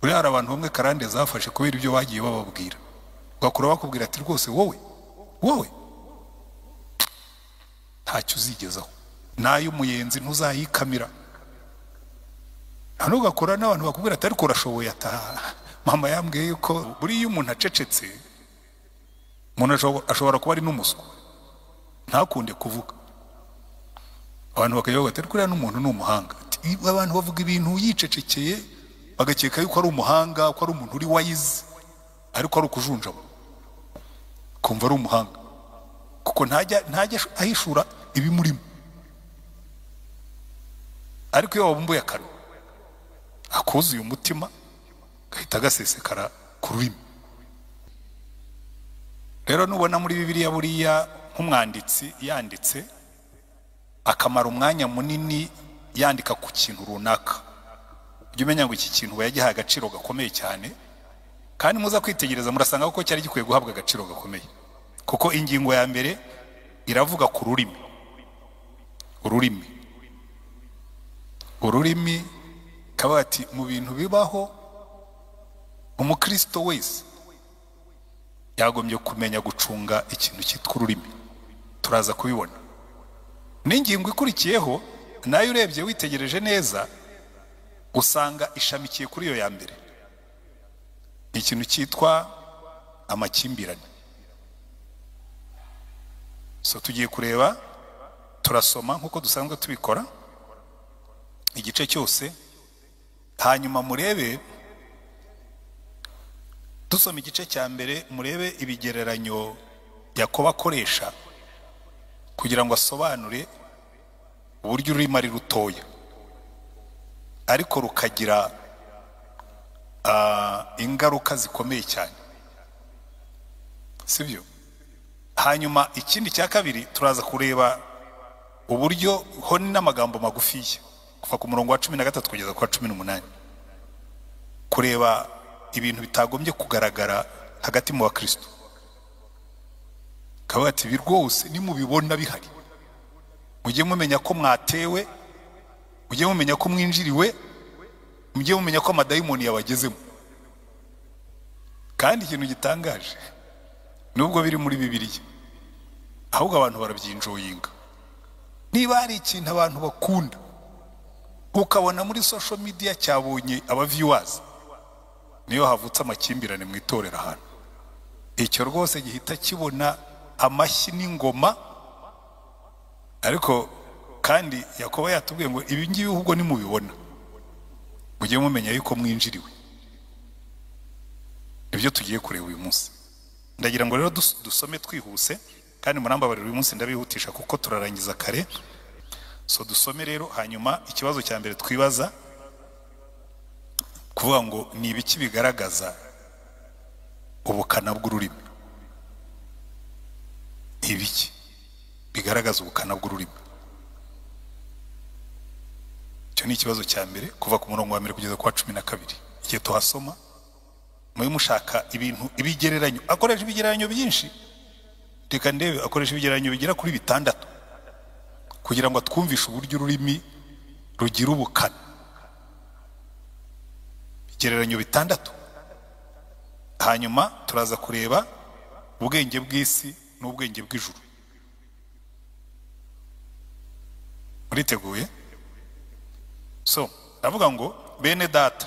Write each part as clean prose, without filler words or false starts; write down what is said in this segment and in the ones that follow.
Buriya hari abantu bamwe karande zafashe kubera ibyo bagiye bababwira, ugakura bakubwira ati rwose wowe wowe ntacyo uzigezaho, n'ay'umuyenzi ntuzayikamira. Hano ugakora n'abantu bakubwira ati ariko urashoboye, ataha mama yambwiye yuko buriya iyo umuntu acecetse umuntu ashobora kuba ari n'umuswa ntakunde kuvuga, abantu bakajya bavuga ati ariko uriya n'umuntu ni umuhanga. Abantu bavuga ibintu yicecekeye bagakeka yuko ari umuhanga, ko ari umuntu uri wise, ariko ari ukujunjama kumva ari umuhanga, kuko ntajya ahishura ibimurimo. Ariko iyo wabumbuye akanwa akuzuye umutima gahita gasesekara ku rurimi. Rero nubona muri Bibiliya buriya nk'umwanditsi yanditse akamara umwanya munini yandika ku kintu runaka, ujye umenya ngo iki kintu yagihaye agaciro gakomeye cyane, kandi muza kwitegereza murasanga ko cyari gikwiye guhabwa agaciro gakomeye, kuko ingingo ya mbere iravuga ku rurimi. Ururimi, ururimi kaba ati mu bintu bibaho umukristo wese yagombye kumenya gucunga ikintu cyitwa ururimi. Turaza kubibona. N'ingingo ikurikiyeho nayo urebye witegereje neza usanga ishamikiye kuri iyo ya mbere, ikintu cyitwa amakimbirane. So tugiye kureba, turasoma nkuko dusanzwe tubikora igice cyose, hanyuma murebe, dusoma igice cya mbere murebe ibigereranyo Yakobo akoresha kugira ngo asobanure uburyo ururimi ari rutoya ariko rukagira ingaruka zikomeye cyane, sibyo? Hanyuma ikindi cya kabiri turaza kureba uburyo ho n'amagambo magufiya kuva ku murongo wa 13 kugeza ku wa 18, kureba ibintu bitagombye kugaragara hagati mu bakristo. Kavuga ati ibi rwose nimubibona bihari mujye mumenya ko mwatewe, mujye mumenya ko mwinjiriwe, mujye mumenya ko amadayimoni yabagezemo. Kandi ikintu gitangaje nubwo biri muri Bibiliya ahubwo abantu barabyinjoyinga. Niba hari ikintu abantu bakunda ukabona muri social media cyabonye aba viewers, niyo havutse amakimbirane mu itorero ahantu, icyo rwose gihita kibona amashyi n'ingoma. Ariko kandi Yakobo yatubwiye ngo ibi ngibi ahubwo nimubibona mujye mumenya yuko mwinjiriwe. Ibyo tugiye kureba uyu munsi, ndagira ngo rero dusome twihuse, kandi murambabarira uyu munsi ndabihutisha kuko turarangiza kare. So dusome rero, hanyuma ikibazo cya mbere twibaza kuvuga ngo ni ibiki bigaragaza ubukana bw'ururimi? Ibiki bigaragaza ubukana bw'ururimi? Icyo ni ikibazo cya mbere, kuva ku murongo wa mbere kugeza ku wa 12. Igihe tuhasoma mwe mushaka ibintu ibigereranyo, akoresha ibigereranyo byinshi, reka ndebe, akoresha ibigereranyo bigera kuri 6 kugira ngo atwumvishe uburyo ururimi rugira ubukana. Ibigereranyo 6. Hanyuma turaza kureba ubwenge bw'isi n'ubwenge bw'ijuru. Muriteguye? So ndavuga ngo bene data,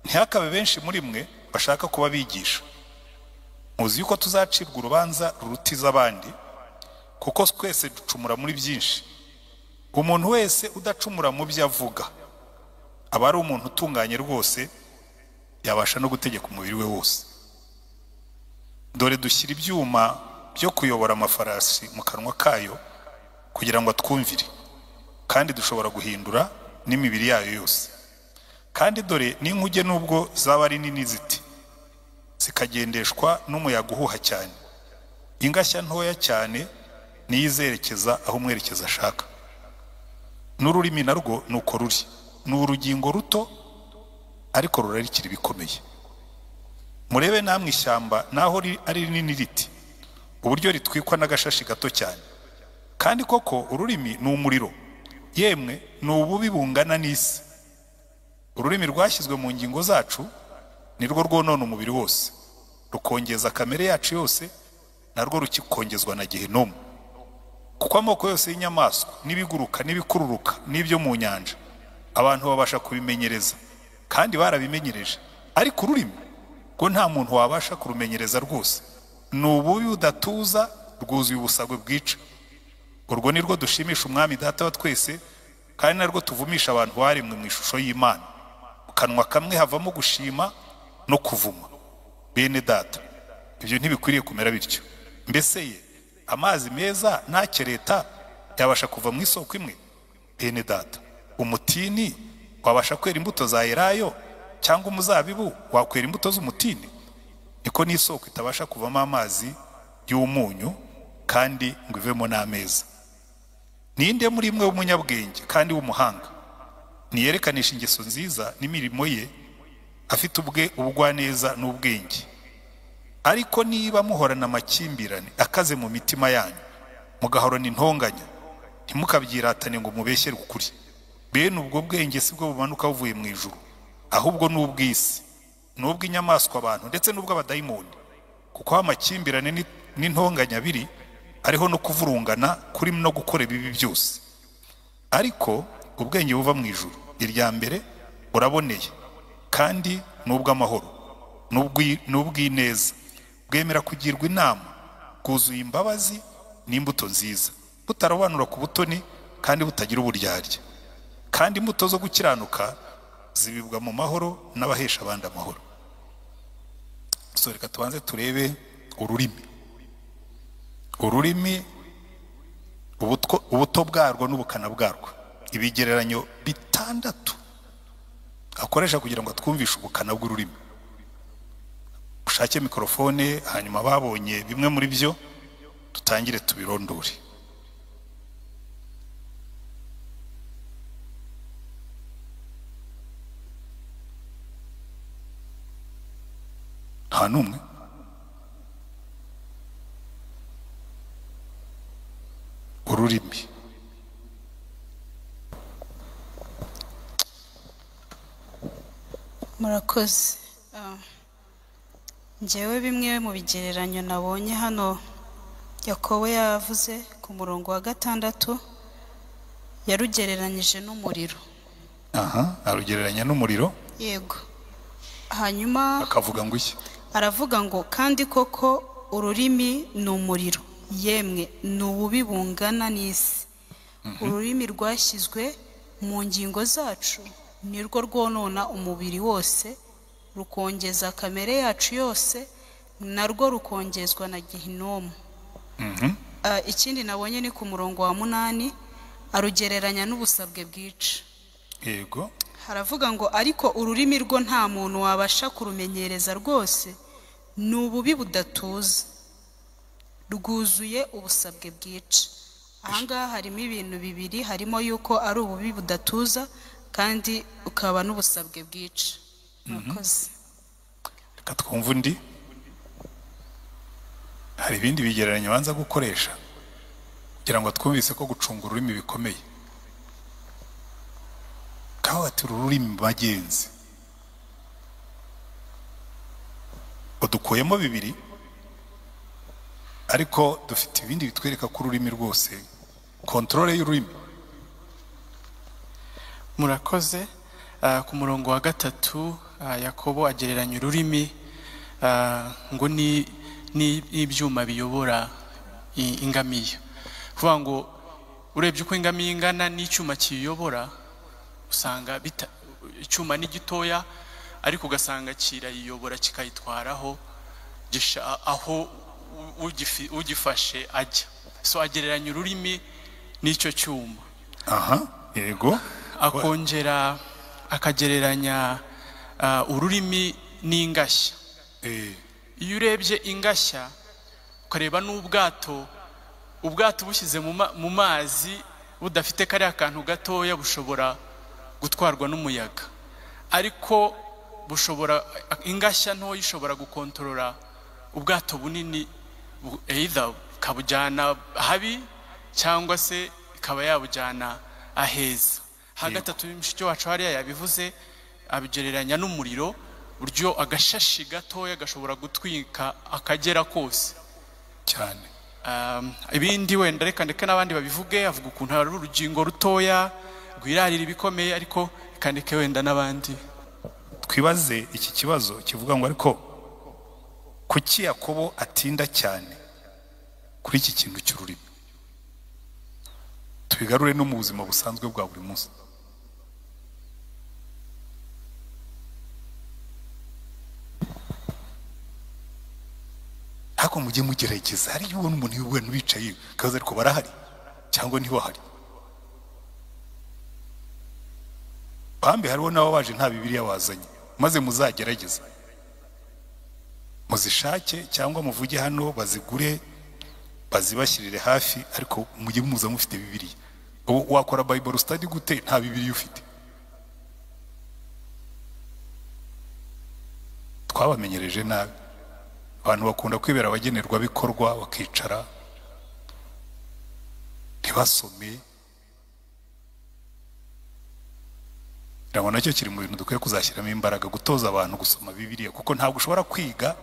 ntihakabe benshi muri mwe bashaka kuba bigisha, muzi yuko tuzacibwa urubanza rurutiza abandi, kuko twese ducumura muri byinshi. Umuntu wese udacumura mu byo avuga aba ari umuntu utunganye rwose, yabasha no gutegeka umubiri we wose. Dore dushyira ibyuma byo kuyobora amafarasi mu kanwa kayo kugira ngo atwumvire, kandi dushobora guhindura n'imibiri yayo yose. Kandi dore n'inkuge nubwo zaba ari nini ziti, zikagendeshwa n'umuyaga uhuha cyane, ingashya ntoya cyane niyo izerekeza aho umwerekeza ashaka. N'ururimi narwo nuko ruri, ni urugingo ruto ariko rurarikira ibikomeye. Murebe namwe ishyamba naho ari rinini riti, uburyo ritwikwa n'agashashi gato cyane. Kandi koko ururimi ni umuriro, yemwe ni ububi bungana n'isi. Ururimi rwashyizwe mu ngingo zacu nirwo rwonona umubiri wose, rukongeza kamere yacu yose, narwo rukikongezwa na gehinomu. Kuko amoko yose y'inyamaswa n'ibiguruka n'ibikururuka n'ibyo mu nyanja abantu babasha kubimenyereza, kandi barabimenyereje, ariko ururimi rwo nta muntu wabasha kurumenyereza rwose, ni ububi budatuza, rwuzuye ubusagwe bwica. Urwo ni rwo dushimisha Umwami Data wa twese, kandi narwo tuvumisha abantu baremwe mu ishusho y'Imana. Mu kanwa kamwe havamo gushima no kuvuma. Bene data, ibyo ntibikwiriye kumera bityo. Mbese ye amazi meza ntakereta yabasha kuva mu isoko imwe? Bene data, umutini wabasha kwera imbuto za elayo, cyangwa umuzabibu wakwera imbuto z'umutini? Niko n'isoko itabasha kuvamo amazi y'umunyu kandi ngo ivemo n'ameza. Ninde muri mwe w'umunyabwenge kandi w'umuhanga niyerekanisha ingeso nziza n'imirimo ye, afite ubwe ubugwaneza n'ubwenge? Ariko niba muhorana amakimbirane akaze mu mitima yanyu, mugahorana intonganya, ntimukabyiratane ngo mubeshyere ukuri. Bene ubwo bwenge si bwo bumanuka buvuye mu ijuru, ahubwo ni ubw'isi, n'ubw'inyamaswa abantu, ndetse n'ubw'abadayimoni. Kuko amakimbirane n'intonganya biri, ariho no kuvurungana kuri no gukora ibibi byose. Ariko ubwenge buva mu ijuru, irya mbere buraboneye, kandi n'ubw'amahoro, n'ubw'ineza, bwemera kugirwa inama, bwuzuye imbabazi n'imbuto nziza, butarobanura ku butoni kandi butagira uburyarya. Kandi imbuto zo gukiranuka zibibwa mu mahoro n'abahesha abandi amahoro. So reka tubanze turebe ururimi. Ururimi, ubuto bwarwo n'ubukana bwarwo, ibigereranyo 6 akoresha kugira ngo twumvishe ubukana bw'ururimi. Ushake mikrofone, hanyuma babonye bimwe muri byo dutangire tubirondore. Nta n'umwe? Ururimi. Murakoze. Njyewe bimwe mu bigereranyo nabonye hano Yakobo yavuze ku murongo wa 6, yarugereranyije n'umuriro. Aha, arugereranya n'umuriro. Yego. Hanyuma akavuga ngo iki? Aravuga ngo kandi koko ururimi ni umuriro, yemwe ni ububi bungana n'isi. Ururimi rwashyizwe mu ngingo zacu nirwo rwonona umubiri wose, rukongeza kamere yacu yose, narwo rukongezwa na gehinomu. Ikindi nabonye ni ku murongo wa 8, arugereranya n'ubusabwe bwica. Yego. Haravuga ngo ariko ururimi rwo nta muntu wabasha kurumenyereza rwose, ni ububi budatuza, rwuzuye ubusabwe bwica. Ahangaha harimo ibintu bibiri, harimo yuko ari ububi budatuza kandi ukaba n'ubusabwe bwica. Murakoze. Reka twumve undi. Hari ibindi bigereranyo banza gukoresha kugira ngo twumvise ko gucunga ururimi bikomeye. Kawa ati ururimi bagenzi, udukuyemo 2, ariko dufite ibindi bitwereka ko ururimi rwose, kontrole y'ururimi. Murakoze. Ku murongo wa 3 Yakobo agereranya ururimi ngo ni ibyuma biyobora ingamiya. Kuvuga ngo urebye uko ingamiya ingana n'icyuma kiyobora, usanga icyuma ni gitoya, ariko ugasanga kirayiyobora kikayitwaraho aho ugifashe ajya. So agereranya ururimi n'icyo cyuma. Aha, yego. Akongera akagereranya ururimi n'ingashya. Iyo urebye ingashya ukareba n'ubwato, ubwato bushyize mu mazi budafite kariya kantu gatoya bushobora gutwarwa n'umuyaga, ariko bushobora, ingashya ntoya ishobora gukontorora ubwato bunini, either kabujyana habi cyangwa se ikaba yabujyana aheza. Hagatatu mushiki wacu hariya yabivuze, abigereranya n'umuriro, buryo agashashi gatoya gashobora gutwika akagera kose cyane. Ibindi wenda reka ndeke n'abandi babivuge, avuga ukuntu hari urugingo rutoya rwirarira ibikomeye, ariko reka ndeke wenda n'abandi. Twibaze iki kibazo kivuga ngo ariko kuki Yakobo atinda cyane kuri iki kintu cy'ururimi? Tubigarure no mu buzima busanzwe bwa buri munsi. Ariko mujye mugerageza, hari iyo ubona umuntu y'ubwana bicaye kaza ariko barahari cyangwa ntibahari. Bambe hariho nabo baje nta Bibiliya wazanye, maze muzagerageza muzishake cyangwa muvuge hano bazigure bazibashyirire hafi, ariko mujye muza mufite Bibiliya. Wakora Bible study gute nta Bibiliya ufite? Twabamenyereje nabi. Abantu bakunda kwibera abagenerwa bikorwa, bakicara ntibasome. Ntabwo nacyo kiri mu bintu dukwiye kuzashyiramo imbaraga, gutoza abantu gusoma Bibiliya, kuko ntabwo ushobora kwiga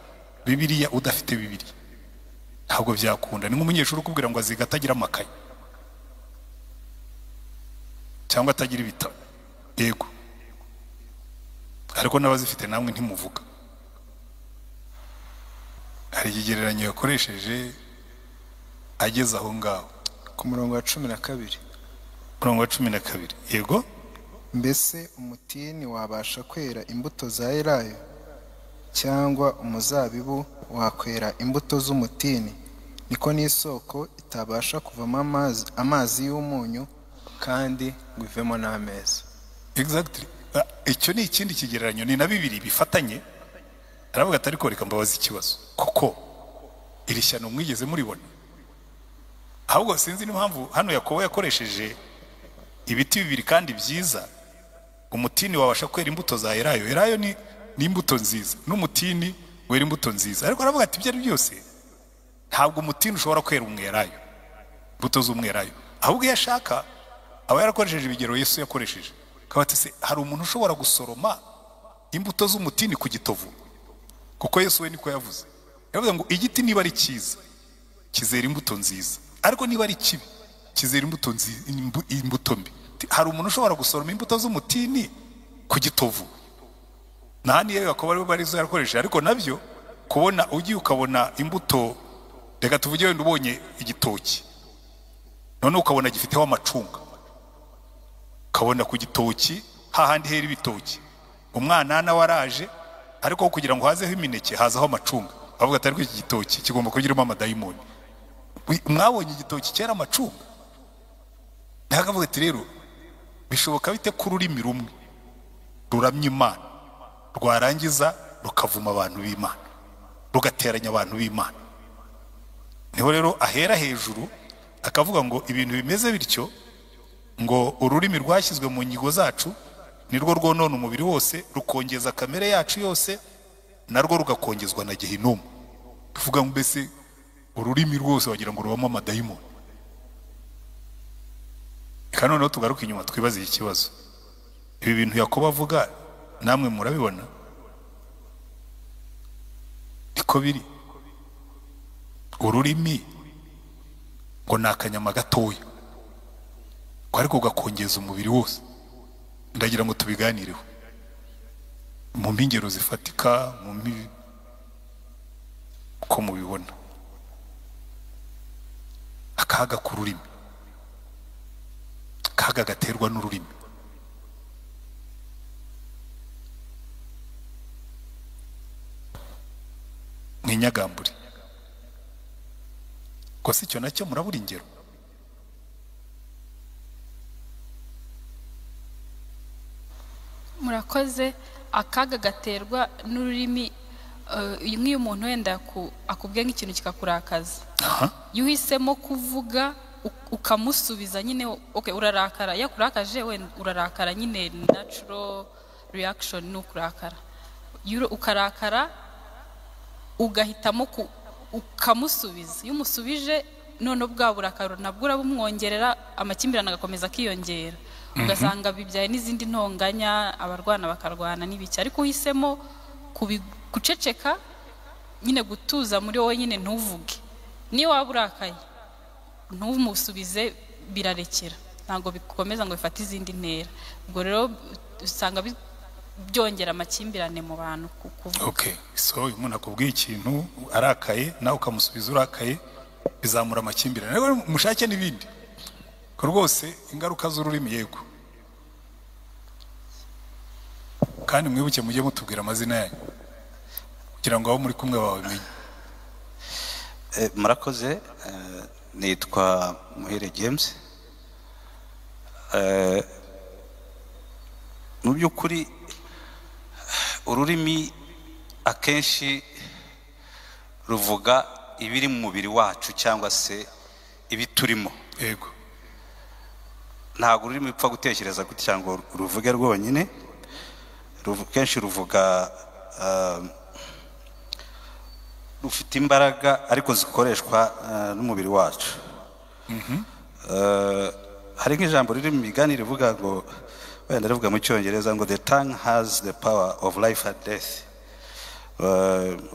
Bibiliya udafite Bibiliya, ntabwo byakunda. Ni nk'umunyeshuri ukubwira ngo aziga atagira amakaye cyangwa atagira ibitabo. Yego, ariko n'abazifite namwe ntimuvuga. Hari ikigereranyo yakoresheje ageze aho ngaho ku murongo wa 12. Murongo wa 12. Yego. Mbese umutini wabasha kwera imbuto za elayo, cyangwa umuzabibu wakwera imbuto z'umutini? Niko n'isoko itabasha kuvamo amazi y'umunyu kandi ngo ivemo n'ameza. Exactly. Icyo ni ikindi kigereranyo, ni na bibiri bifatanye. Aravuga ati ariko reka mbabaze ikibazo, kuko iri shyano mwigeze muribona? Ahubwo sinzi n'impamvu hano Yakobo yakoresheje ibiti bibiri kandi byiza. Umutini wabasha kwera imbuto za elayo, elayo ni imbuto nziza, n'umutini wera imbuto nziza. Ariko aravuga ati ibyo ari byose ntabwo umutini ushobora kwera umwelayo, imbuto z'umwelayo. Ahubwo iyo ashaka aba yarakoresheje ibigero Yesu yakoresheje. Akaba se hari umuntu ushobora gusoroma imbuto z'umutini ku gitovu? Kuko Yesu we niko yavuze. Yavuze ngo igiti niba ari cyiza kizera imbuto nziza, ariko niba ari kibi kizera imbuto nziza, imbuto mbi. Hari umuntu ushobora gusoroma imbuto z'umutini ku gitovu? Nta niyo Yakobo ari barizo yarakoresheje. Ariko nabyo kubona ugiye ukabona imbuto, reka tuvuge wenda ubonye igitoki none ukabona gifiteho amacunga, ukabona ku gitoki hahandi hera ibitoki, umwanana waraje, ariko kugira ngo hazeho imineke hazaho amacunga. Bavuga ati ariko iki gitoki kigomba kugiramo amadayimoni. Mwabonye igitoki cyera amacunga? Ntakavuga ati rero bishoboka bite ko ururimi rumwe ruramya Imana rwarangiza rukavuma abantu b'Imana, rugateranya abantu b'Imana? Niho rero ahera hejuru akavuga ngo ibintu bimeze bityo, ngo ururimi rwashyizwe mu ngingo zacu nirwo rwonona umubiri wose, rukongeza kamere yacu yose, narwo rugakongezwa na gehinomu. Tuvuga ngo mbese ururimi rwose wagira ngo rubamo amadayimoni. Reka noneho tugaruke inyuma twibaze iki kibazo. Ibi bintu Yakobo avuga namwe murabibona niko biri? Ururimi ngo ni akanyama gatoya ariko gakongeza umubiri wose. Ndagira ngo tubiganireho mu mpingero zifatika, mu uko mubibona. Akaga k'ururimi, akaga gaterwa n'ururimi. Mwinyagambure ko si cyo nacyo murabura ingero. Murakoze. Akaga gaterwa n'ururimi, nk'iyo umuntu wenda akubwiye nk'ikintu kikakurakaza, iyo uhisemo kuvuga ukamusubiza nyine, okay, urarakara. Iyo akurakaje wenda urarakara nyine, natural reaction ni ukurakara. Ukarakara ugahitamo ukamusubiza. Iyo umusubije none bwa burakari nabwo urabumwongerera, amakimbirane agakomeza akiyongera. Ugasanga bibyaye n'izindi ntonganya, abarwana bakarwana n'ibiki. Ariko uhisemo guceceka nyine, gutuza muri wowe nyine, ntuvuge. Niyo waba urakaye ntumusubize, birarekera, ntabwo bikomeza ngo bifate izindi ntera. Ubwo rero usanga byongera amakimbirane mu bantu kuvuga. Okay, so uyu muntu akubwiye ikintu arakaye, nawe ukamusubiza urakaye, bizamura amakimbirane. Ariko mushake n'ibindi ko rwose ingaruka z'ururimi. Yego, kandi mwibuke mujye mutubwira amazina yanyu kugira ngo abo muri kumwe babimenye. Murakoze. Nitwa Muhire James. Mu by'ukuri ururimi akenshi ruvuga ibiri mu mubiri wacu cyangwa se ibiturimo. Ntabwo ururimi rupfa gutekereza gutya ngo ruvuge rwonyine. Kenshi ruvuga, rufite imbaraga ariko zikoreshwa n'umubiri wacu. Hari nk'ijambo riri mu Migani rivuga ngo, wenda rivuga mu Cyongereza ngo "The tongue has the power of life and death."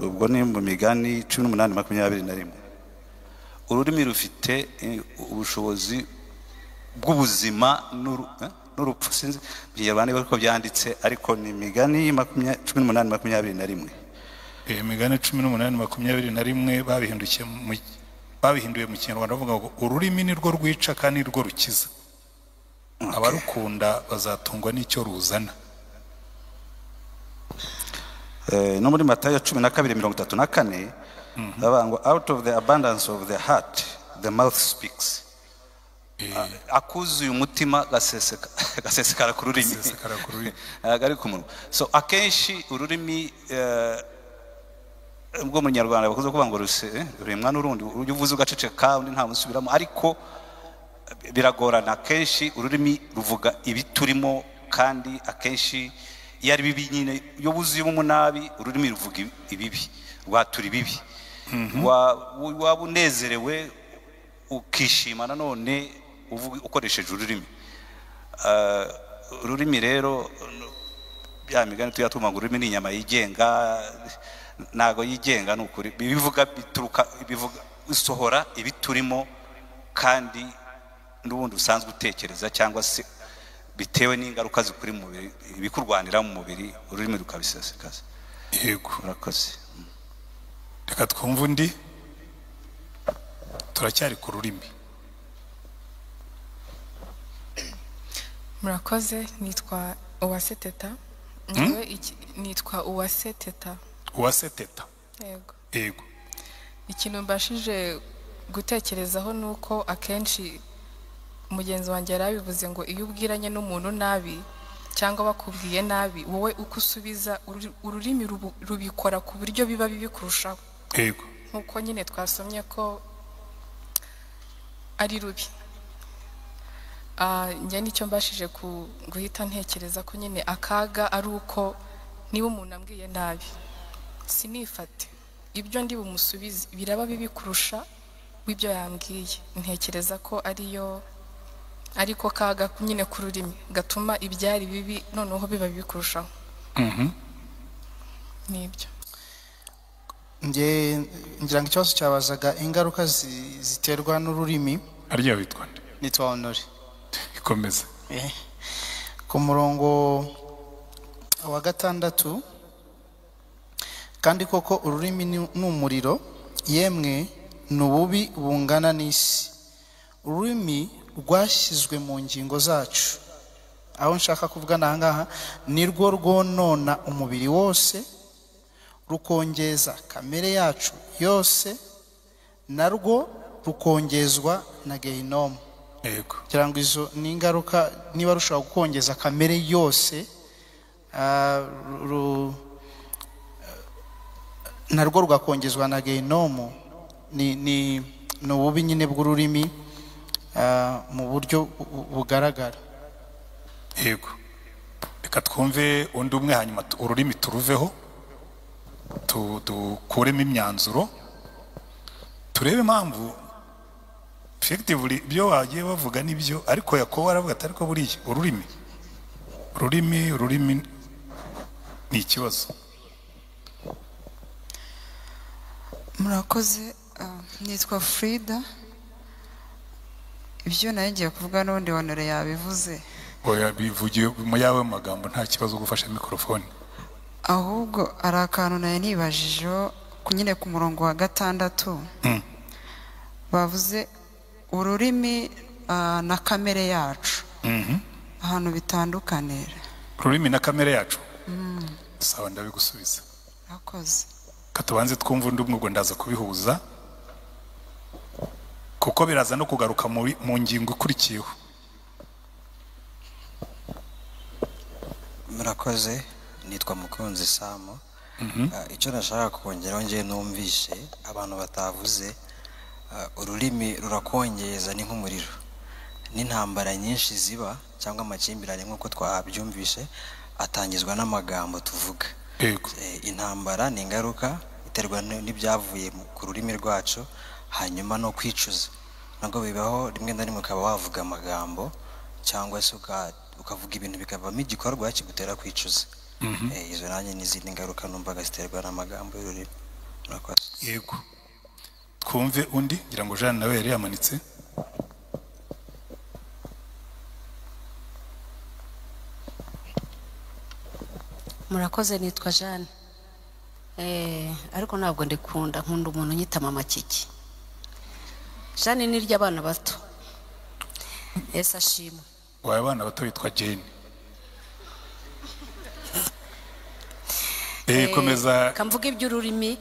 Ubwo ni mu Migani 18:21. Ururimi rufite ubushobozi bw'ubuzima n'urupfu. Sinzi mu Kinyarwanda niba ariko byanditse, ariko ni Imigani 18:21. Imigani 18:21 babihinduye mu Kinyarwanda bavuga ngo ururimi ni rwo rwica kandi ni rwo rukiza, abarukunda bazatungwa n'icyo ruzana. No muri Matayo 12:34 bavuga ngo "Out of the abundance of the heart the mouth speaks." Akuzuye umutima gasesekara ku rurimi. Gasesekara ku rurimi. Ntabwo ari ku munwa. So akenshi ururimi, ubwo mu Kinyarwanda bakunze kuvuga ngo ruremwa n'urundi, ujya uvuze ugaceceka undi ntamusubiramo, ariko biragorana. Akenshi ururimi ruvuga ibiturimo, kandi akenshi iyo ari bibi nyine, iyo wuzuyemo umunabi ururimi ruvuga ibibi, rwatura ibibi. Waba unezerewe ukishima nanone ukoresheje ururimi. Ururimi rero, bya migani tujya twumva ngo ururimi ni inyama yigenga, ntago yigenga, ni ukuri. Ibivuga bituruka, bivuga, usohora ibiturimo kandi n'ubundi usanzwe utekereza, cyangwa se bitewe n'ingaruka zikuri mu mubiri, ibikurwanira mu mubiri, ururimi rukabisesekaza. Murakoze. Reka twumve undi, turacyari ku rurimi. Murakoze, nitwa Uwase Teta. Njyewe nitwa Uwase Teta. Uwase Teta. Yego. Yego. Ikintu mbashije gutekerezaho ni uko akenshi mugenzi wanjye yarabivuze ngo iyo ubwiranye n'umuntu nabi cyangwa bakubwiye nabi, wowe uko usubiza ururimi rubikora ku buryo biba bibi kurushaho. Nk'uko nyine twasomye ko ari rubi. Njye nicyo mbashije guhita ntekereza ko nyine akaga ari uko niba umuntu ambwiye nabi sinifate, ibyo ndi bumusubize biraba bibi kurusha w'ibyo yambwiye. Ntekereza ko ariyo ariko kaga nyine ku rurimi gatuma ibyari bibi noneho biba bibi kurushaho. Nibyo. Nge ngira ngo ikibazo cyabazaga ingaruka ziterwa n'ururimi. Arya witwa nde? Nitwa Honore. Ikomeza. Ku murongo wa 6, kandi koko ururimi ni umuriro, yemwe ni ububi bungana n'isi. Ururimi rwashyizwe mu ngingo zacu, aho nshaka kuvuga n'ahangaha, ni rwo rwonona umubiri wose, rukongeza kamere yacu yose, narwo rukongezwa na gehinomu. Kugira ngo izo ni ingaruka, niba rushobora gukongeza kamere yose, narwo rugakongezwa na gehinomu, ni ububi nyine bw'ururimi mu buryo bugaragara. Yego. Reka twumve undi umwe, hanyuma ururimi turuveho, dukuremo imyanzuro, turebe impamvu Effectively ibyo bagiye bavuga nibyo, ariko Yakobo aravuga ati ariko buriya ururimi ni ikibazo. Murakoze. Nitwa Frida. Ibyo nayo ngiye kuvuga n'ubundi Honore yabivuze. Oya, bivugiye mu yawe magambo, nta kibazo, gufasha mikrofone. Ahubwo ari akantu nayo nibajijeho nyine ku murongo wa 6. Bavuze ururimi na kamere yacu. Ahantu bitandukanira. Ururimi na kamere yacu? Sawa, ndabigusubiza. Murakoze. Katubanze twumva undi umwe, ndaza kubihuza kuko biraza no kugaruka mu ngingo ikurikiyeho. Murakoze, nitwa Mukunzi Samo. Icyo nashaka kongeraho ngiye numvishe abantu batavuze, ururimi rurakongeza ni nk'umuriro. N'intambara nyinshi ziba cyangwa amakimbirane nk'uko twabyumvishe atangizwa n'amagambo tuvuga. Intambara ni ingaruka iterwa n'ibyavuye ku rurimi rwacu, hanyuma no kwicuza nabwo bibaho rimwe na rimwe, ukaba wavuga amagambo cyangwa se ukavuga ibintu bikavamo igikorwa kigutera kwicuza. Izo nanjye n'izindi ngaruka numvaga ziterwa n'amagambo y'ururimi. Murakoze. Yego, twumve undi, ngira ngo Jeanne nawe yari yamanitse. Murakoze, nitwa Jeanne. Ariko ntabwo ndikunda, nkunda umuntu unyita mama Kiki. Jeanne ni iry'abana bato. Ese ashimwe. Wawe abana bato bitwa Jane. Komeza. Kamvuga iby'ururimi.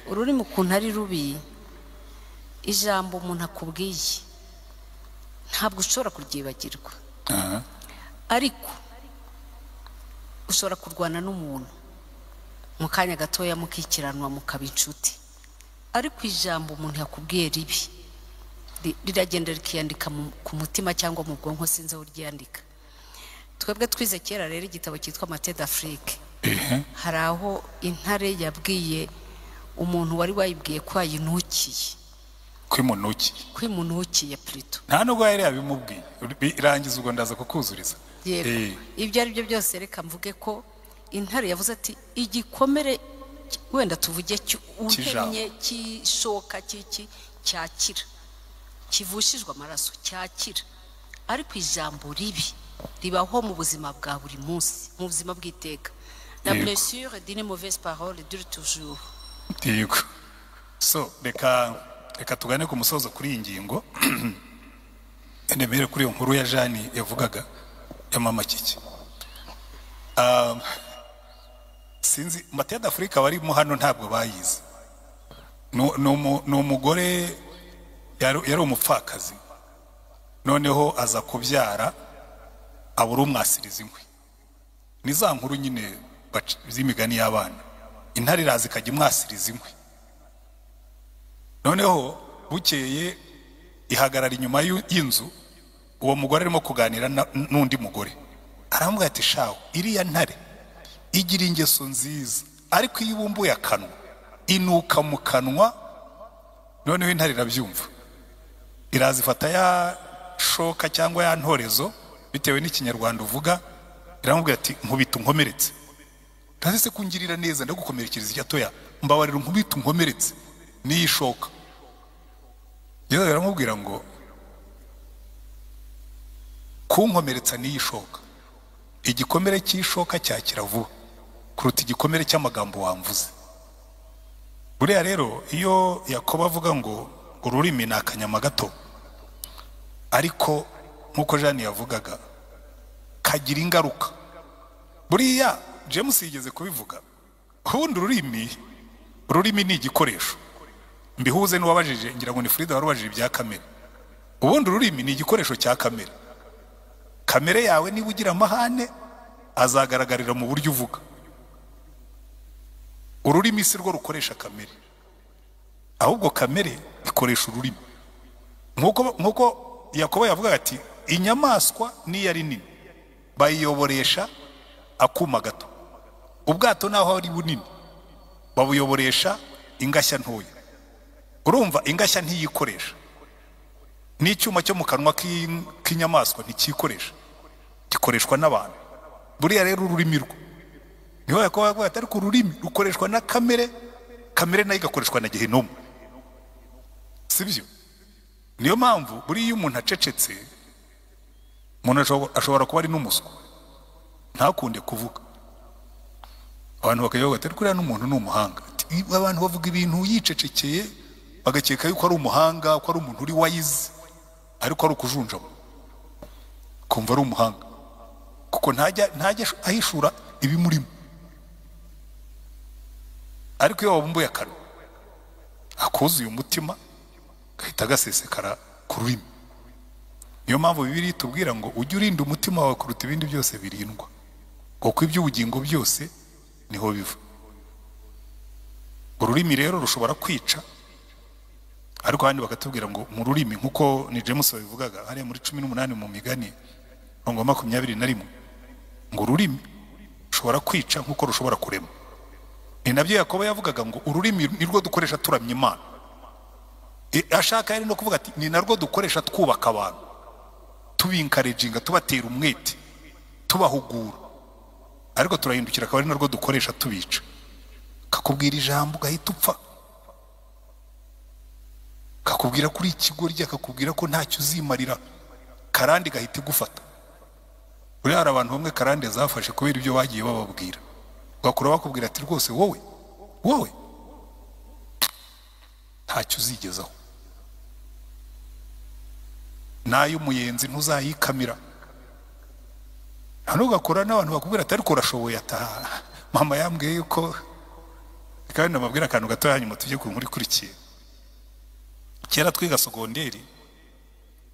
Ururimi ukuntu ari rubi, ijambo umuntu akubwiye ntabwo ushobora kuryibagirwa. Ariko ushobora kurwana n'umuntu mu kanya gatoya mukikiranwa mukaba inshuti, ariko ijambo umuntu yakubwiye ribi riragenda rikiyandika ku mutima cyangwa mu bwonko, sinzi aho ryandika. Twebwe twize kera rero igitabo cyitwa Mate d'Afrique. Hari aho intare yabwiye umuntu wari wayibwiye ko ayinukiye, kwimunukiye plutôt. Nta nubwo yari yabimubwiye. Irangiza ubwo ndaza kukuzuriza. Yego, ibyo ari byo byose reka mvuge ko intare yavuze ati igikomere wenda tuvuge untemye kishoka kiki cyakira, kivushijwe amaraso cyakira, ariko ijambo ribi ribaho mu buzima bwa buri munsi, mu buzima bw'iteka. La blessure d'une mauvaise parole dure toujours. Yego. So reka tugane ku musozo kuri iyi ngingo. Ndemere kuri iyo nkuru ya Jeanne yavugaga ya mama Kiki. Sinzi Mate d'Afrique barimo hano ntabwo bayizi. Ni umugore yari umupfakazi, noneho aza kubyara abura umwasiriza inkwi. Ni za nkuru nyine z'imigani y'abana. Intare iraza ikajya imwasiriza inkwi. Noneho bukeye ihagarara inyuma y'inzu, uwo mugore arimo kuganira n'undi mugore. Aramubwira ati shawo, iriya ntare igira ingeso nziza, ariko iyo ibumbuye akanwa inuka mu kanwa. Noneho intare irabyumva, iraza ifata ya shoka cyangwa ya ntorezo bitewe n'ikinyarwanda uvuga, iramubwira ati nkubita unkomeretse. Ntase kungirira neza ndagukomerekereza icyo, mbabarira nkubita unkomeretse niyishoka. Yesu aramubwira ngo kunkomeretsa niyishoka, igikomere cy'ishoka cyakira vuba kuruta igikomere cy'amagambo wamvuze. Buriya rero iyo Yakobo avuga ngo ururimi ni akanyama gato, ariko nkuko Jeanne yavugaga kagira ingaruka. Buriya James yigeze kubivuga, ubundi ururimi ni igikoresho. Mbihuze n'uwabajije, ngira ngo ni Frida warubajije ibya kamere. Ubundi ururimi ni igikoresho cya kamere. Kamere yawe niba ugira amahane azagaragarira mu buryo uvuga. Ururimi si rwo rukoresha kamere, ahubwo kamere ikoresha ururimi. Nkuko Yakobo yavugaga ati inyamaswa niyo ari nini bayiyoboresha akuma gato, ubwato naho ari bunini babuyoboresha ingashya ntoya. Urumva ingashya ntiyikoresha, N'icyuma cyo mu kanwa k'inyamaswa ntikikoresha, gikoreshwa n'abantu. Buriya rero ururimi rwo niho Yakobo yavuga ati ariko ururimi rukoreshwa na kamere, kamere nayo igakoreshwa na gehinomu, sibyo? Niyo mpamvu buriya iyo umuntu acecetse, umuntu ashobora kuba ari n'umuswa ntakunde kuvuga, abantu bakavuga ati ariko uriya n'umuntu ni umuhanga. Abantu bavuga ibintu yicecekeye bagakeka yuko ari umuhanga, ko ari umuntu uri wise, ariko ari ukujunjama kumva ari umuhanga, kuko ntajya ahishura ibimurimo. Ariko iyo wabumbuye akanwa akuzuye umutima gahita gasesekara ku rurimi. Niyo mpamvu Bibiliya itubwira ngo ujye urinda umutima wawe kuruta ibindi byose birindwa, kuko iby'ubugingo byose niho biva. Ururimi rero rushobora kwica, ariko handi bakatubwira ngo mu rurimi, nkuko ni James babivugaga hariya muri 18 mu migani 21, ngo ururimi rushobora kwica nkuko rushobora kurema. Ni nabyo Yakobo yavugaga ngo ururimi nirwo dukoresha turamya Imana. Ashaka yari no kuvuga ati ni narwo dukoresha twubaka abantu, tubinkarejinga, tubatera umwete, tubahugura, ariko turahindukira akaba ari narwo dukoresha tubica. Kakubwira ijambo ugahita upfa, kakubwira kuri ikigoryi, akakubwira ko ntacyo uzimarira, karande gahita igufata. Buriya hari abantu bamwe karande zafashe kubera ibyo bagiye bababwira, bakura bakubwira ati rwose wowe ntacyo uzigezaho, n'ay'umuyenzi ntuzayikamira. Hano ugakora n'abantu bakubwira ati ariko urashoboye, ataha mama yambwiye yuko. Kandi nababwira akantu gato hanyuma tujye ku nkuru ikurikiye. Kera twiga sogonderi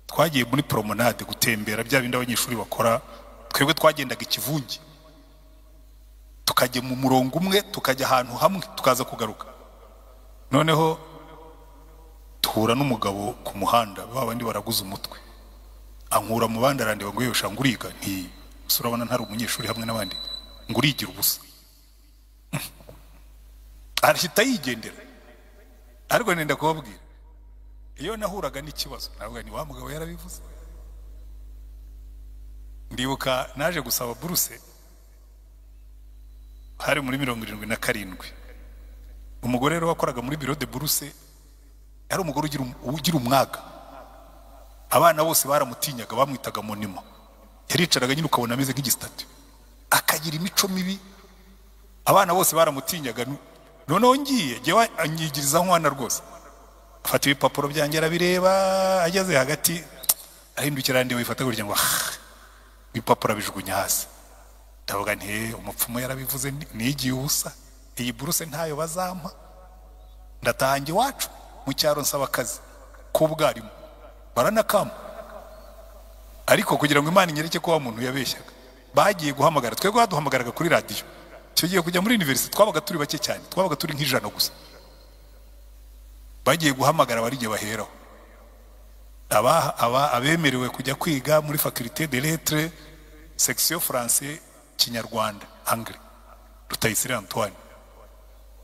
twagiye muri promenade gutembera, bya bindi abanyeshuri bakora. Twebwe twagendaga ikivunge, tukajya mu murongo umwe, tukajya ahantu hamwe, tukaza kugaruka. Noneho tuhura n'umugabo ku muhanda, ba bandi baraguza umutwe, ankura mu bandi arandeba ngo yosha nguriga, nti urabona ntari umunyeshuri hamwe n'abandi, ngurigira ubusa. Arahita yigendera. Ariko nenda kubabwira, iyo nahuraga n'ikibazo navuga ni wa mugabo yarabivuze. Ndibuka naje gusaba buruse hari muri 77. Umugore rero wakoraga muri bureau de buruse yari umugore ugira umwaga, abana bose baramutinyaga, bamwitaga monima. Yaricaraga nyine ukabona ameze nk'igisitati, akagira imico mibi, abana bose baramutinyaga. Noneho ngiye jyewe anyigiriza nkwana rwose, afata ibipapuro byanjye arabireba, ageze hagati ahindukira ndeba ifata gutya ngo ibipapuro abijugunya hasi. Ndavuga nti umupfumu yarabivuze, nigiye ubusa, iyi buruse ntayo bazampa. Ndatangiye iwacu mu cyaro nsaba akazi k'ubwarimu, baranakama. Ariko kugira ngo Imana inyereke ko wa muntu yabeshyaga, bagiye guhamagara, twebwe baduhamagaraga kuri radiyo. Icyo gihe kujya muri university twabaga turi bake cyane, twabaga turi nk'ijana gusa. Bagiye guhamagara barige baheraho abemerewe kujya kwiga muri faculté de lettres section français Kinyarwanda Anglais Rutayisire Antoine.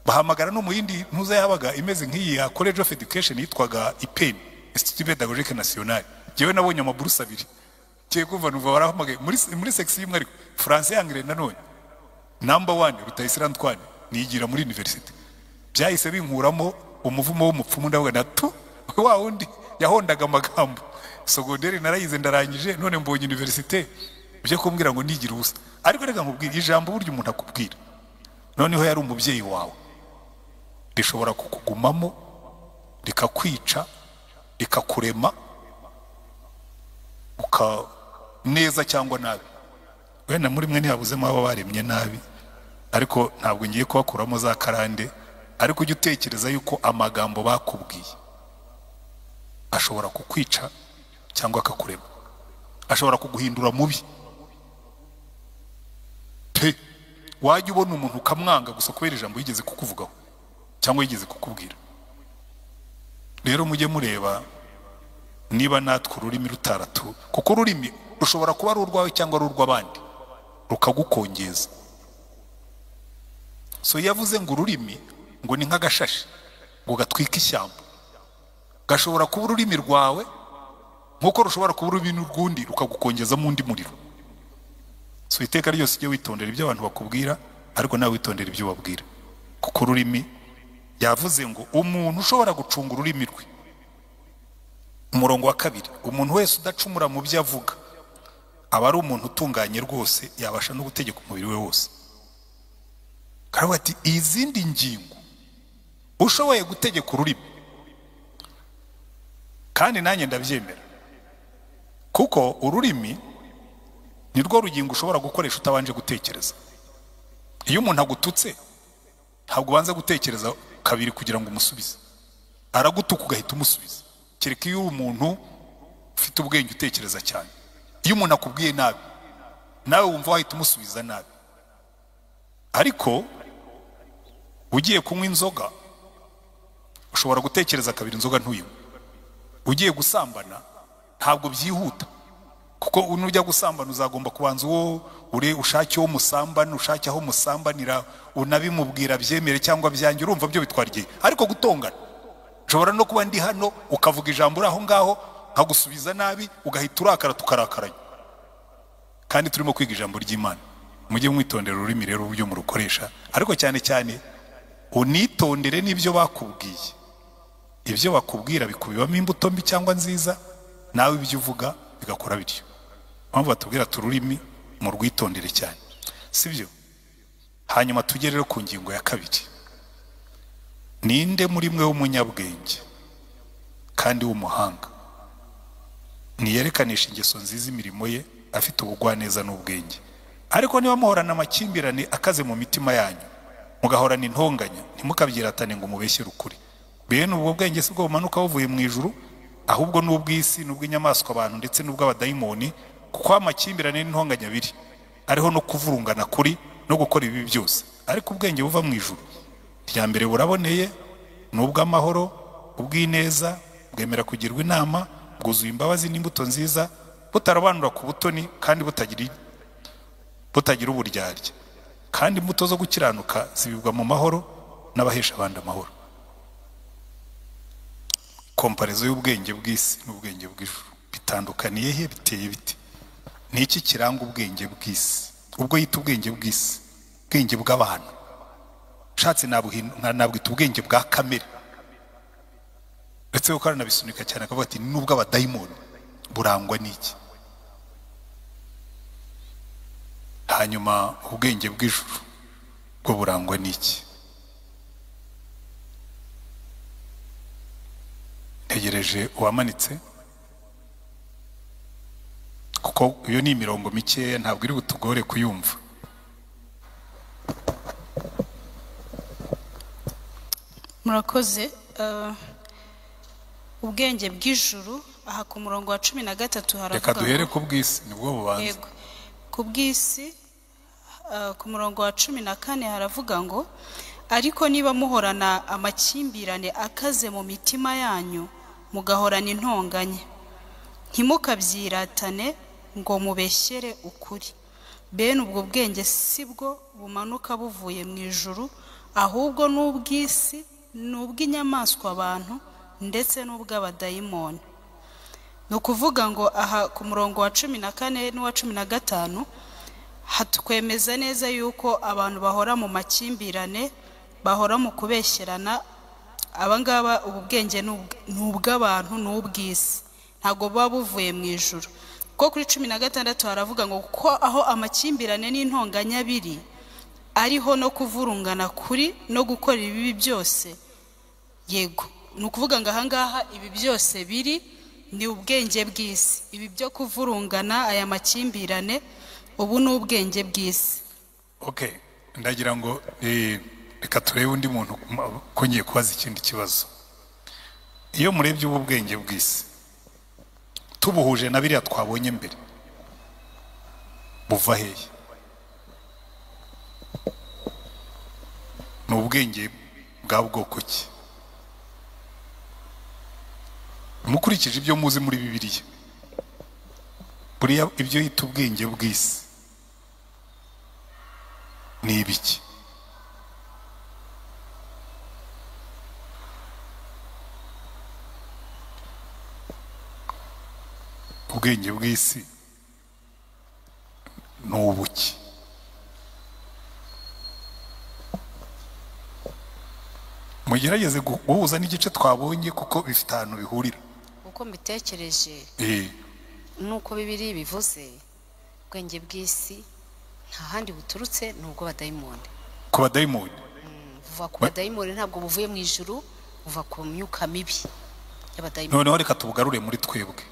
Bahamagara no mu yindi ntuza yabaga imeze nk'iyi ya College of Education yitwaga IPN, Institut Pédagogique National. Jewe nabonye amaburusa abiri, cye kumva numva barahamagaye muri section imwe, ariko français Anglais nanone number 1 Rutayisire Antoine nigira muri university. Byahise binkuramo umuvumo w'umupfumu, ndavuga na tu wa wundi yahondaga amagambo. Sogonderi narayize ndarangije, none mbonye university byo kumbwira ngo nigira ubusa. Ariko reka nkubwire ijambo buryo umuntu akubwira, noneho yari umubyeyi wawe, rishobora kukugumamo rikakwica, rikakurema uka neza cyangwa nabi. Wenda muri mwe ntihabuzemo abo baremye nabi, ariko ntabwo ngiye kubakuramo za karande. Ariko ujye utekereza yuko amagambo bakubwiye ashobora kukwica cyangwa akakurema, ashobora kuguhindura mubi pe. Wajya ubona umuntu ukamwanga gusa kubera ijambo yigeze kukuvugaho cyangwa yigeze kukubwira. Rero mujye mureba niba natwe ururimi rutaratu, kuko ururimi rushobora kuba ari urwawe cyangwa ari urw'abandi, rukagukongeza. So yavuze ngo ururimi ngo ni nk'agashashi ngo gatwika ishyamba, gashobora kuba ururimi rwawe Nkuko rushobora kuba urubi n'urwundi rukagukongezamo undi muriro. So iteka ryose ujye witondera ibyo abantu bakubwira, ariko nawe witondera ibyo ubabwira. Kuko ururimi, yavuze ngo umuntu ushobora gucunga ururimi rwe. Umurongo wa 2, umuntu wese udacumura mu byo avuga aba ari umuntu utunganye rwose, yabasha no gutegeka umubiri we wose. Karavuga ati izindi ngingo ushoboye gutegeka ururimi. Kandi nanjye ndabyemera, kuko ururimi ni rwo rugingo ushobora gukoresha utabanje gutekereza. Iyo umuntu agututse ntabwo ubanza gutekereza kabiri kugira ngo umusubize, aragutuka ugahita umusubiza. Kereka iyo umuntu ufite ubwenge utekereza cyane. Iyo umuntu akubwiye nabi nawe wumva wahita umusubiza nabi. Ariko ugiye kunywa inzoga ushobora gutekereza kabiri inzoga ntuyinywe. Ugiye gusambana ntabwo byihuta, kuko nujya gusambana uzagomba kubanza uwo ure ushake uwo musambana, ushake aho musambanira, unabimubwira byemere cyangwa byange, urumva byo bitwara igihe. Ariko gutongana, ushobora no kuba ndi hano ukavuga ijambo uri aho ngaho nkagusubiza nabi ugahita urakara tukarakaranya. Kandi turimo kwiga ijambo ry'Imana. Mujye mwitondera ururimi rero uburyo murukoresha, ariko cyane cyane unitondere n'ibyo bakubwiye. Ibyo bakubwira bikubibamo imbuto mbi cyangwa nziza, nawe ibyo uvuga bigakora bityo. Mpamvu batubwira tururimi mu rwitondere cyane, sibyo? Hanyuma tugere rero ku ngingo ya 2. Ninde muri mwe w'umunyabwenge kandi w'umuhanga niyerekanisha ingeso nziza imirimo ye afite ubugwaneza n'ubwenge? Ariko niba muhorana amakimbirane akaze mu mitima yanyu, mugahorana intonganya, ntimukabyiratane ngo mubeshyere ukuri. Bene ubwo bwenge si bwo bumanuka buvuye mu ijuru, ahubwo n'ubw'isi n'ubw'inyamaswa abantu ndetse n'ubw'abadayimoni, kuko amakimbirane n'intonganya biri ariho no kuvurungana kuri no gukora ibi byose. Ariko ubwenge buva mu ijuru, irya mbere buraboneye, n'ubw'amahoro, ubw'ineza, bwemera kugirwa inama, bwuzuye imbabazi n'imbuto nziza, butarobanura ku butoni kandi butagira uburyarya. Kandi imbuto zo gukiranuka zibibwa mu mahoro n'abahesha abandi amahoro. Komparizo y'ubwenge bw'isi n'ubwenge bw'ijuru bitandukaniye he? Biteye bite? Ni iki kiranga ubwenge bw'isi? Ubwo yita ubwenge bw'isi, ubwenge bw'abantu, ushatse nabwita ubwenge bwa kamere, ndetse kuko aranabisunika cyane akavuga ati nubwo abadayimoni burangwa n'iki. Hanyuma ubwenge bw'ijuru bwo burangwa n'iki? Ntegereje uwamanitse, kuko iyo ni imirongo mikeya ntabwo iri butugore kuyumva. Murakoze. Ubwenge bw'ijuru aha ku murongo wa 13 haravuga, reka duhere ku bw'isi nibwo bubanza. Yego, ku bw'isi ku murongo wa 14 haravuga ngo ariko niba muhorana amakimbirane akaze mu mitima yanyu, mugahorana intonganya, ntimukabyiratane ngo mubeshyere ukuri. Bene ubwo bwenge si bwo bumanuka buvuye mu ijuru, ahubwo n'ubw'isi n'ubw'inyamaswa abantu ndetse n'ubw'abadayimoni. Ni ukuvuga ngo aha ku murongo wa 14 n'uwa 15 hatwemeza neza yuko abantu bahora mu makimbirane, bahora mu kubeshyerana. Abangaba ubu bwenge n'ubw'abantu n'ubw'isi, ntabwo buba buvuye mu ijuru. Kuko kuri 16 haravuga ngo ko aho amakimbirane n'intonganya biri, ariho no kuvurungana kuri no gukora ibibi byose. Yego, ni ukuvuga ngo ahangaha ibi byose biri ni ubwenge bw'isi. Ibi byo kuvurungana, aya makimbirane, ubu ni ubwenge bw'isi. Okay, ndagira ngo reka turebe undi muntu ko ngiye kubaza ikindi kibazo. Iyo murebye ubu bwenge bw'isi tubuhuje na biriya twabonye mbere, buva hehe? Ni ubwenge bwa bwoko ki? Mukurikije ibyo muzi muri Bibiliya, buriya ibyo yita ubwenge bw'isi ni ibiki? Ubwenge bw'isi ni ubuki? Mugerageze guhuza n'igice twabonye kuko bifite ahantu bihurira. Uko mbitekereje nuko Bibiliya bivuze, ubwenge bw'isi nta handi buturutse ni ubwo badayimoni. Ku badayimoni buva ku badayimoni, ntabwo buvuye mu ijuru, buva ku myuka mibi y'abadayimoni. Noneho reka tubugarure muri twebwe.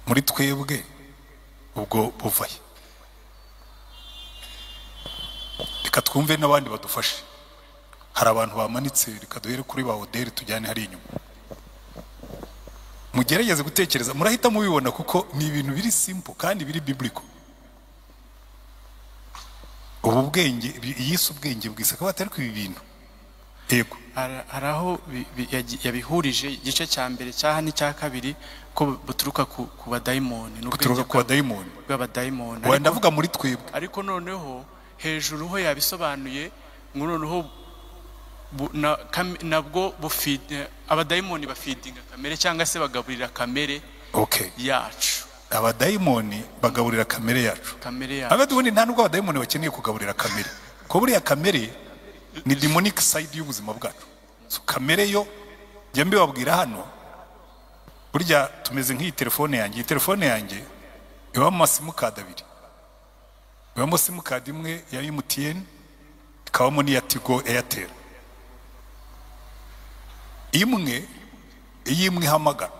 Muri twebwe ubwo buvaye. Reka twumve n'abandi badufashe. Hari abantu bamanitse, reka duhere kuri ba Oderi tujyane hari inyuma. Mugerageze gutekereza, murahita mubibona kuko ni ibintu biri simple kandi biri biblical. Ubu bwenge yise ubwenge bw'isi akaba atari ku ibi bintu. Yego. Hari aho yabihurije igice cya mbere cyaha n'icya kabiri ko buturuka ku badayimoni, buturuka ku badayimoni bw'abadayimoni. Wenda ndavuga muri twebwe. Ariko noneho hejuru ho yabisobanuye ngo noneho nabwo abadayimoni bafidinga kamere cyangwa se bagaburira kamere yacu. Abadayimoni bagaburira kamere yacu. Abadayimoni nta nubwo abadayimoni bakeneye kugaburira kamere, ko buriya kamere ni demonic side y'ubuzima bwacu. So kamere yo njya mbibabwira hano, burya tumeze nk'iyi telefone yanjye. Iyi telefone yanjye ibamo simukadi abiri, ibamo simukadi imwe ya MTN ikabamo n'iya Tigo Airtel. Imwe iyo imwe ihamagara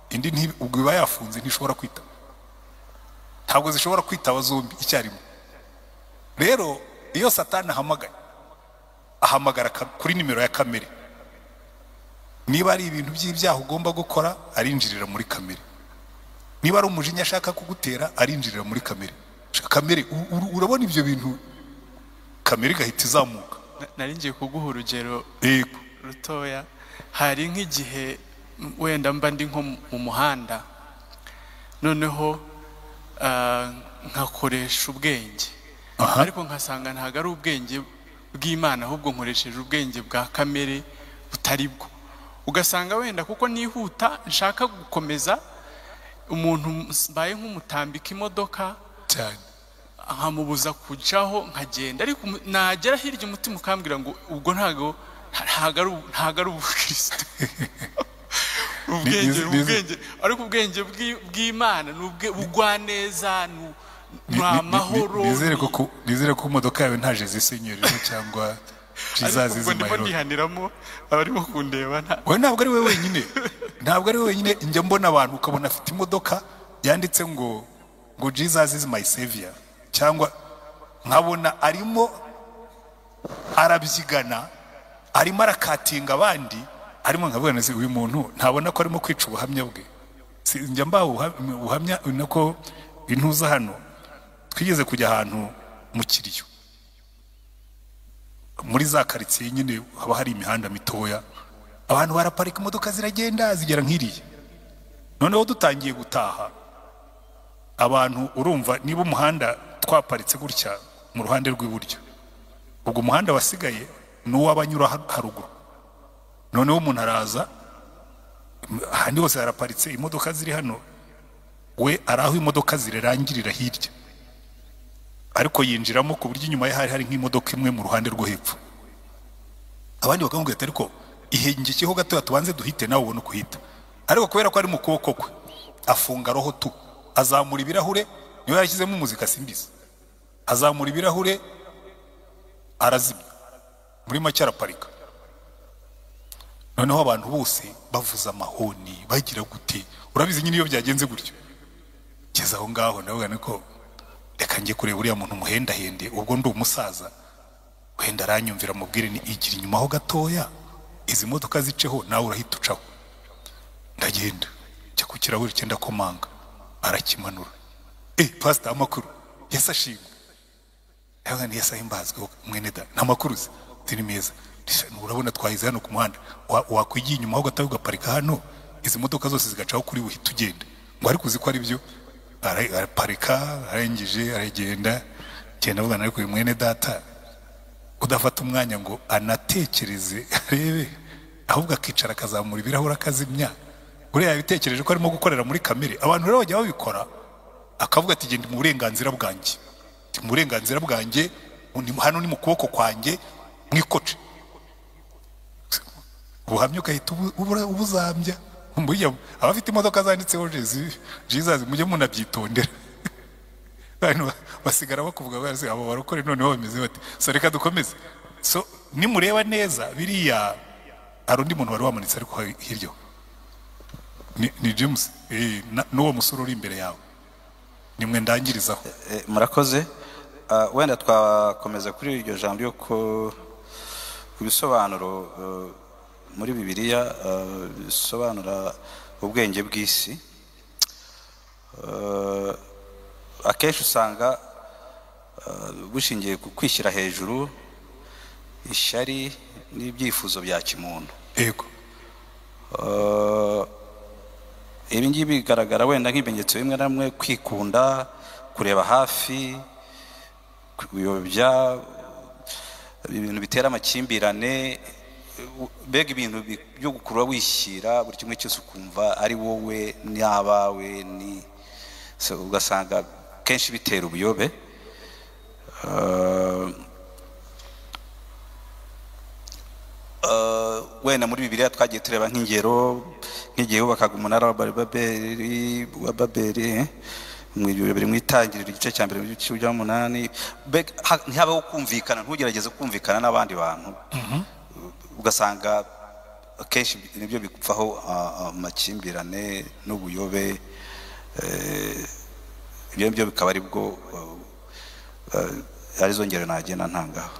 indi ubwo iba yafunze ntishobora kwitaba, ntabwo zishobora kwitaba zombi icyarimwe. Rero iyo Satani ahamagaye, ahamagara kuri nimero ya kamere. Niba ari ibintu by'ibyaha ugomba gukora, arinjirira muri kamere. Niba ari umujinya ashaka kugutera, arinjirira muri kamere. Kamere urabona ibyo bintu, kamere igahita izamuka. Nari ngiye kuguha urugero rutoya. Hari nk'igihe wenda mba ndi nko mu muhanda, noneho nkakoresha ubwenge, ariko nkasanga ntabwo ari ubwenge bw'Imana, ahubwo nkoresheje ubwenge bwa kamere butari bwo. Ugasanga wenda kuko nihuta nshaka gukomeza, umuntu mbaye nk'umutambika imodoka cyane nkamubuza kujaho nkagenda, ariko nagera hirya umutima ukambwira ngo ubwo ntago ntago ari ubukristo. Ubwenge ariko ubwenge bw'Imana ni ubugwaneza, ni amahoro. Nizere ko imodoka yawe ntaje zisenyerero cyangwa Jesus is my Lord. Ndihaniramo abarimo kundeba. We ntabwo ari we wenyine, ntabwo ari we wenyine. Njya mbona abantu ukabona afite imodoka yanditse ngo Jesus is my savior, cyangwa nkabona arimo arabyigana, arimo arakatinga abandi, arimo nkavuga nzi uyu muntu ntabona ko arimo kwica ubuhamya bwe. Njya mbaha ubuhamya nako intuza hano. Twigeze kujya ahantu mu kiriyo, muri za karitsiye nyine haba hari imihanda mitoya, abantu baraparika imodoka ziragenda zigera nk'iriya. Noneho dutangiye gutaha, abantu urumva niba umuhanda twaparitse gutya mu ruhande rw'iburyo, ubwo umuhanda wasigaye ni uw'abanyura haruguru. Noneho umuntu araza, ahandi hose haraparitse imodoka ziri hano, we ari aho imodoka zirarangirira hirya, ariko yinjiramo ku buryo inyuma ye hari nk'imodoka imwe mu ruhande rwo hepfo. Abandi bakamubwira ati ariko ihengekeho gatoya tubanze duhite nawe ubone ukuhita. Ariko kubera ko ari mu kuboko kwe, afunga roho tu, azamura ibirahure, niba yarashyizemo umuzika simbizi, azamura ibirahure arazimya, muri make araparika. Noneho abantu bose bavuza amahoni bagira gute, urabizi nyine iyo byagenze gutyo. Keza aho ngaho ndavuga niko reka njye kureba uriya muntu muhendahende, ubwo ndi umusaza wenda aranyumvira, mubwire ni igira inyuma ho gatoya, izi modoka ziceho nawe urahita ucaho. Ndagenda njya ku kirahure cyenda komanga, arakimanura. Pastor amakuru, Yesu ashimwe. Ndavuga nti Yesu ahimbazwe mwene da, nta makuru se ni meza. Urabona twahize hano ku muhanda, wakwigiye inyuma ho gatoya ugaparika hano, izi modoka zose zigacaho kuri uhita ugenda. Ngo ariko uzi ko ari byo, araparika arangije aragenda. Genda avuga ariko uyu mwene data udafata umwanya ngo anatekereze arebe, ahubwo akicara akazamura ibirahuri akazimya, Buriya yabitekereje ko arimo gukorera muri kamere. Abantu rero bajya babikora, akavuga ati genda mu burenganzira bwanjye, mu burenganzira bwanjye, hano ni mu kuboko kwanjye, mwikoce. Ubuhamya ugahita ubuzambya. Abafite imodoka zanditseho Jesus mujye munabyitondera. Abantu basigara bakuvuga basi abo barokore noneho bameze bate. So reka dukomeze. So nimureba neza biriya hari undi muntu wari wamanitse ariko hirya ni James n'uwo musore uri imbere yawe, nimwe ndangirizaho. Murakoze. Wenda twakomeza kuri iryo jambo ryo ku bisobanuro muri Bibiliya bisobanura ubwenge bw'isi. Akenshi usanga bushingiye ku kwishyira hejuru, ishyari n'ibyifuzo bya kimuntu. Yego. Ibi ngibi bigaragara wenda nk'ibimenyetso bimwe na bimwe: kwikunda, kureba hafi, kuyobya, ibintu bitera amakimbirane, mbega ibintu byo gukurura wishyira buri kimwe cyose ukumva ari wowe n'abawe, ni ugasanga kenshi bitera ubuyobe. Wenda muri Bibiliya twagiye tureba nk'ingero, nk'igihe bubakaga umunara wa Babeli mu itangiriro igice cya mbere mu gice cya 8, ntihabeho kumvikana, ntugerageze kumvikana n'abandi bantu, ugasanga akenshi nibyo bipfaho amakimbirane n'ubuyobe. Ibyo bikaba ari bwo arizo ngero nagenda ntangaho.